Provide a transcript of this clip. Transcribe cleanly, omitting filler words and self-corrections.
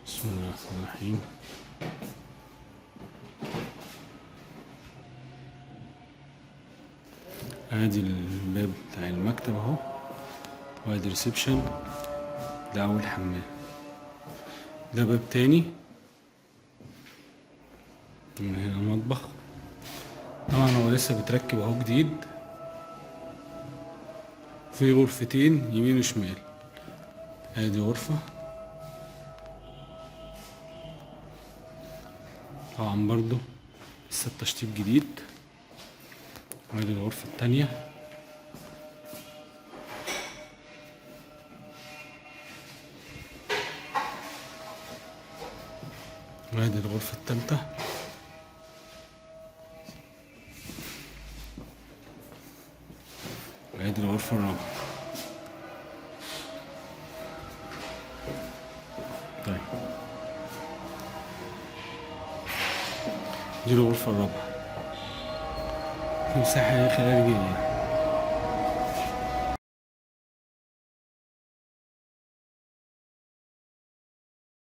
بسم الله الرحمن الرحيم. ادي الباب بتاع المكتب اهو، وادي reception. ده اول حمام. ده باب تاني من هنا المطبخ. طبعا هو لسه بيتركب اهو جديد. في غرفتين يمين وشمال. ادي غرفة، طبعا برضو لسه التشطيب جديد. وادي الغرفة التانية. وادي الغرفة التالتة. وادي الغرفة الرابعة. طيب دي الغرفة الرابعة. في مساحة خارجية.